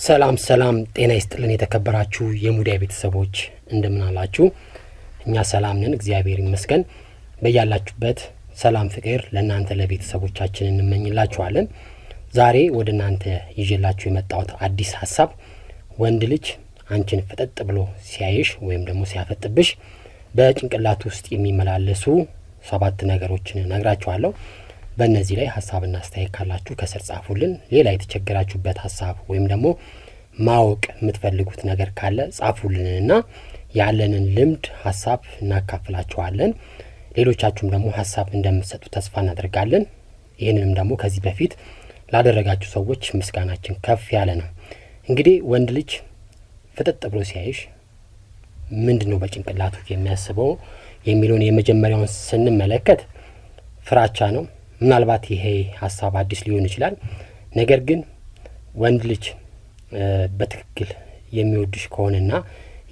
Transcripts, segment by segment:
ሰላም ሰላም፣ ጤና ይስጥልን የተከበራችሁ የሙዳይ ቤተሰቦች፣ እንደምን አላችሁ? እኛ ሰላም ነን፣ እግዚአብሔር ይመስገን። በያላችሁበት ሰላም፣ ፍቅር ለእናንተ ለቤተሰቦቻችን እንመኝላችኋለን። ዛሬ ወደ እናንተ ይዤላችሁ የመጣሁት አዲስ ሀሳብ ወንድ ልጅ አንቺን ፍጥጥ ብሎ ሲያይሽ ወይም ደግሞ ሲያፈጥብሽ በጭንቅላት ውስጥ የሚመላለሱ ሰባት ነገሮችን እነግራችኋለሁ። በእነዚህ ላይ ሀሳብና አስተያየት ካላችሁ ከስር ጻፉልን። ሌላ የተቸገራችሁበት ሀሳብ ወይም ደግሞ ማወቅ የምትፈልጉት ነገር ካለ ጻፉልንና ያለንን ልምድ ሀሳብ እናካፍላችኋለን። ሌሎቻችሁም ደግሞ ሀሳብ እንደምትሰጡ ተስፋ እናደርጋለን። ይህንንም ደግሞ ከዚህ በፊት ላደረጋችሁ ሰዎች ምስጋናችን ከፍ ያለ ነው። እንግዲህ ወንድ ልጅ ፍጥጥ ብሎ ሲያይሽ ምንድን ነው በጭንቅላቱ የሚያስበው የሚለውን የመጀመሪያውን ስንመለከት ፍራቻ ነው። ምናልባት ይሄ ሀሳብ አዲስ ሊሆን ይችላል። ነገር ግን ወንድ ልጅ በትክክል የሚወድሽ ከሆነና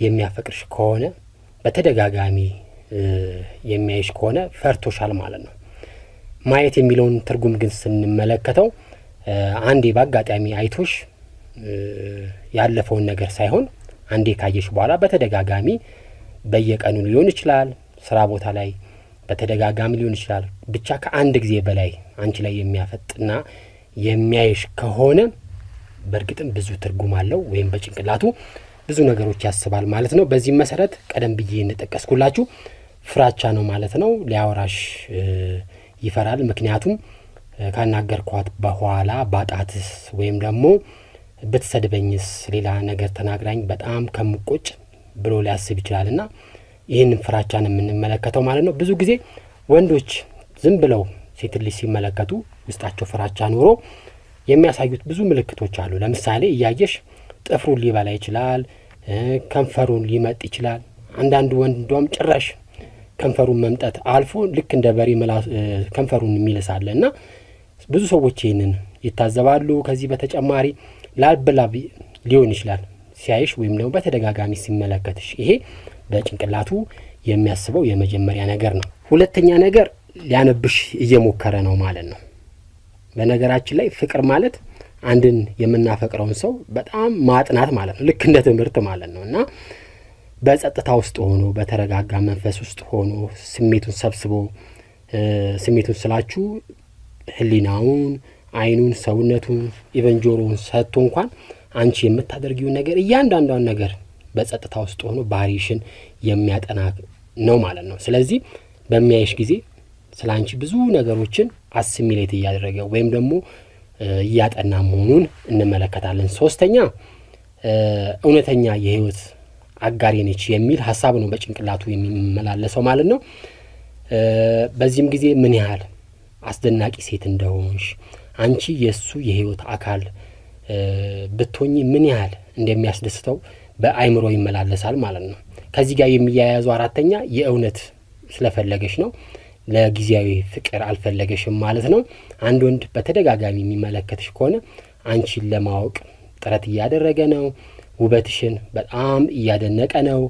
የሚያፈቅርሽ ከሆነ፣ በተደጋጋሚ የሚያይሽ ከሆነ ፈርቶሻል ማለት ነው። ማየት የሚለውን ትርጉም ግን ስንመለከተው አንዴ በአጋጣሚ አይቶሽ ያለፈውን ነገር ሳይሆን አንዴ ካየሽ በኋላ በተደጋጋሚ በየቀኑ ሊሆን ይችላል፣ ስራ ቦታ ላይ በተደጋጋሚ ሊሆን ይችላል። ብቻ ከአንድ ጊዜ በላይ አንቺ ላይ የሚያፈጥና የሚያይሽ ከሆነ በእርግጥም ብዙ ትርጉም አለው ወይም በጭንቅላቱ ብዙ ነገሮች ያስባል ማለት ነው። በዚህም መሰረት ቀደም ብዬ እንደጠቀስኩላችሁ ፍራቻ ነው ማለት ነው። ሊያወራሽ ይፈራል። ምክንያቱም ካናገርኳት በኋላ ባጣትስ ወይም ደግሞ ብትሰድበኝስ፣ ሌላ ነገር ተናግራኝ በጣም ከምቆጭ ብሎ ሊያስብ ይችላል እና ይህንን ፍራቻን የምንመለከተው ማለት ነው። ብዙ ጊዜ ወንዶች ዝም ብለው ሴት ልጅ ሲመለከቱ ውስጣቸው ፍራቻ ኖሮ የሚያሳዩት ብዙ ምልክቶች አሉ። ለምሳሌ እያየሽ ጥፍሩን ሊበላ ይችላል፣ ከንፈሩን ሊመጥ ይችላል። አንዳንዱ ወንድ እንደውም ጭራሽ ከንፈሩን መምጠት አልፎ ልክ እንደ በሬ ከንፈሩን የሚልስ አለ እና ብዙ ሰዎች ይህንን ይታዘባሉ። ከዚህ በተጨማሪ ላብላብ ሊሆን ይችላል ሲያይሽ ወይም ደግሞ በተደጋጋሚ ሲመለከትሽ። ይሄ በጭንቅላቱ የሚያስበው የመጀመሪያ ነገር ነው። ሁለተኛ ነገር ሊያነብሽ እየሞከረ ነው ማለት ነው። በነገራችን ላይ ፍቅር ማለት አንድን የምናፈቅረውን ሰው በጣም ማጥናት ማለት ነው። ልክ እንደ ትምህርት ማለት ነው እና በጸጥታ ውስጥ ሆኖ፣ በተረጋጋ መንፈስ ውስጥ ሆኖ፣ ስሜቱን ሰብስቦ፣ ስሜቱን ስላችሁ ሕሊናውን፣ ዓይኑን፣ ሰውነቱን፣ even ጆሮውን ሰጥቶ እንኳን አንቺ የምታደርጊውን ነገር፣ እያንዳንዷን ነገር በጸጥታ ውስጥ ሆኖ ባህሪሽን የሚያጠና ነው ማለት ነው። ስለዚህ በሚያይሽ ጊዜ ስለ አንቺ ብዙ ነገሮችን assimilate እያደረገ ወይም ደግሞ እያጠና መሆኑን እንመለከታለን። ሶስተኛ እውነተኛ የህይወት አጋሬ ነች የሚል ሀሳብ ነው በጭንቅላቱ የሚመላለሰው ማለት ነው። በዚህም ጊዜ ምን ያህል አስደናቂ ሴት እንደሆንሽ፣ አንቺ የእሱ የህይወት አካል ብትሆኚ ምን ያህል እንደሚያስደስተው በአይምሮ ይመላለሳል ማለት ነው። ከዚህ ጋር የሚያያዙ አራተኛ የእውነት ስለፈለገሽ ነው። ለጊዜያዊ ፍቅር አልፈለገሽም ማለት ነው። አንድ ወንድ በተደጋጋሚ የሚመለከትሽ ከሆነ አንቺን ለማወቅ ጥረት እያደረገ ነው። ውበትሽን በጣም እያደነቀ ነው።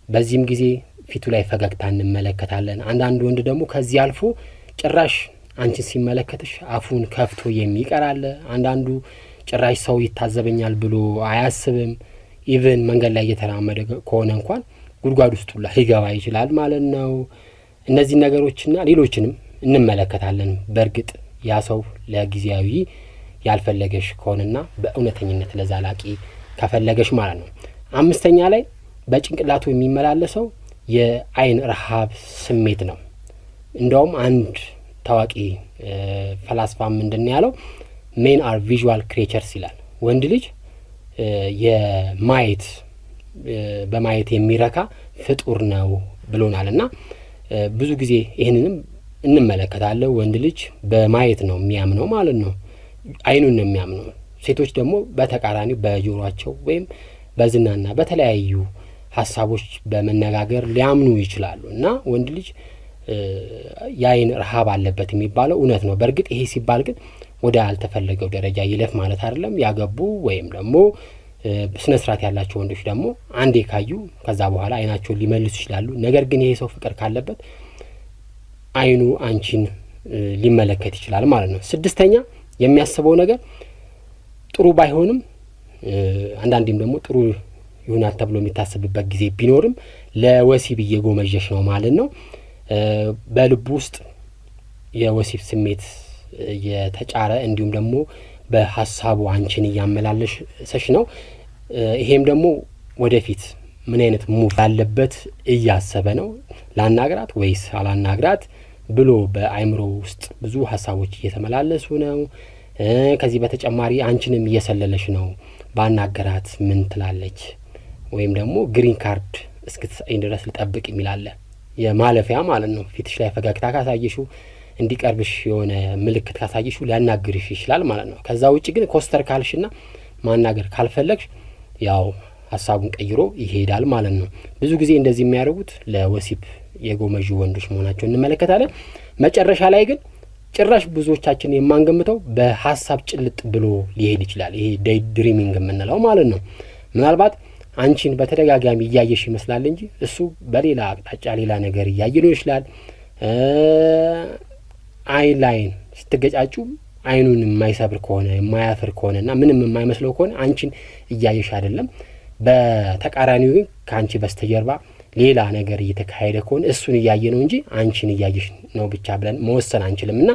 በዚህም ጊዜ ፊቱ ላይ ፈገግታ እንመለከታለን። አንዳንድ ወንድ ደግሞ ከዚህ አልፎ ጭራሽ አንቺን ሲመለከትሽ አፉን ከፍቶ የሚቀር አለ። አንዳንዱ ጭራሽ ሰው ይታዘበኛል ብሎ አያስብም። Even መንገድ ላይ እየተራመደ ከሆነ እንኳን ጉድጓድ ውስጥ ሁላ ሊገባ ይችላል ማለት ነው። እነዚህ ነገሮችና ሌሎችንም እንመለከታለን። በእርግጥ ያ ሰው ለጊዜያዊ ያልፈለገሽ ከሆነና በእውነተኝነት ለዘላቂ ከፈለገሽ ማለት ነው። አምስተኛ ላይ በጭንቅላቱ የሚመላለሰው የአይን ረሃብ ስሜት ነው። እንደውም አንድ ታዋቂ ፈላስፋ ምንድን ያለው? "Men are visual creatures" ይላል። ወንድ ልጅ የማየት በማየት የሚረካ ፍጡር ነው ብሎናል እና ብዙ ጊዜ ይህንንም እንመለከታለን። ወንድ ልጅ በማየት ነው የሚያምነው ማለት ነው። አይኑን ነው የሚያምነው። ሴቶች ደግሞ በተቃራኒው በጆሯቸው ወይም በዝናና በተለያዩ ሀሳቦች በመነጋገር ሊያምኑ ይችላሉ እና ወንድ ልጅ የአይን ረሃብ አለበት የሚባለው እውነት ነው። በእርግጥ ይሄ ሲባል ግን ወደ አልተፈለገው ደረጃ ይለፍ ማለት አይደለም። ያገቡ ወይም ደግሞ ስነ ስርዓት ያላቸው ወንዶች ደግሞ አንዴ ካዩ ከዛ በኋላ አይናቸውን ሊመልሱ ይችላሉ። ነገር ግን ይሄ ሰው ፍቅር ካለበት አይኑ አንቺን ሊመለከት ይችላል ማለት ነው። ስድስተኛ የሚያስበው ነገር ጥሩ ባይሆንም አንዳንዴም ደግሞ ጥሩ ይሆናል ተብሎ የሚታሰብበት ጊዜ ቢኖርም ለወሲብ እየጎመዠሽ ነው ማለት ነው። በልቡ ውስጥ የወሲብ ስሜት እየተጫረ እንዲሁም ደግሞ በሀሳቡ አንቺን እያመላለሰሽ ነው። ይሄም ደግሞ ወደፊት ምን አይነት move ያለበት እያሰበ ነው። ላናግራት ወይስ አላናግራት ብሎ በአይምሮ ውስጥ ብዙ ሀሳቦች እየተመላለሱ ነው። ከዚህ በተጨማሪ አንቺንም እየሰለለሽ ነው። ባናገራት ምን ትላለች? ወይም ደግሞ green card እስክትሰጠኝ ድረስ ልጠብቅ የሚል አለ። የማለፊያ ማለት ነው። ፊትሽ ላይ ፈገግታ ካሳየሽው፣ እንዲቀርብሽ የሆነ ምልክት ካሳየሽው ሊያናግርሽ ይችላል ማለት ነው። ከዛ ውጭ ግን ኮስተር ካልሽና ማናገር ካልፈለግሽ ያው ሀሳቡን ቀይሮ ይሄዳል ማለት ነው። ብዙ ጊዜ እንደዚህ የሚያደርጉት ለወሲብ የጎመዡ ወንዶች መሆናቸው እንመለከታለን። መጨረሻ ላይ ግን ጭራሽ ብዙዎቻችን የማንገምተው በሀሳብ ጭልጥ ብሎ ሊሄድ ይችላል። ይሄ day dreaming የምንለው ማለት ነው። ምናልባት አንቺን በተደጋጋሚ እያየሽ ይመስላል እንጂ እሱ በሌላ አቅጣጫ ሌላ ነገር እያየ ሊሆን ይችላል። አይን ላይን ስትገጫጩ አይኑን የማይሰብር ከሆነ፣ የማያፍር ከሆነ እና ምንም የማይመስለው ከሆነ አንቺን እያየሽ አይደለም። በተቃራኒው ግን ከአንቺ በስተጀርባ ሌላ ነገር እየተካሄደ ከሆነ እሱን እያየ ነው እንጂ አንቺን እያየሽ ነው ብቻ ብለን መወሰን አንችልም። እና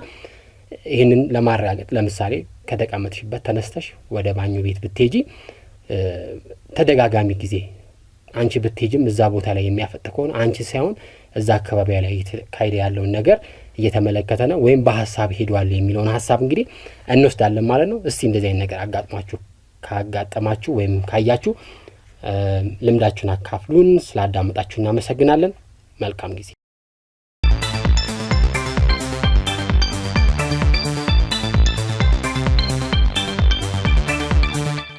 ይህንን ለማረጋገጥ ለምሳሌ ከተቀመጥሽበት ተነስተሽ ወደ ባኞ ቤት ብትሄጂ፣ ተደጋጋሚ ጊዜ አንቺ ብትሄጅም እዛ ቦታ ላይ የሚያፈጥ ከሆነ አንቺ ሳይሆን እዛ አካባቢ ላይ እየተካሄደ ያለውን ነገር እየተመለከተ ነው ወይም በሀሳብ ሄዷል የሚለውን ሀሳብ እንግዲህ እንወስዳለን ማለት ነው። እስቲ እንደዚህ አይነት ነገር አጋጥሟችሁ ካጋጠማችሁ ወይም ካያችሁ ልምዳችሁን አካፍሉን። ስላዳመጣችሁ እናመሰግናለን። መልካም ጊዜ።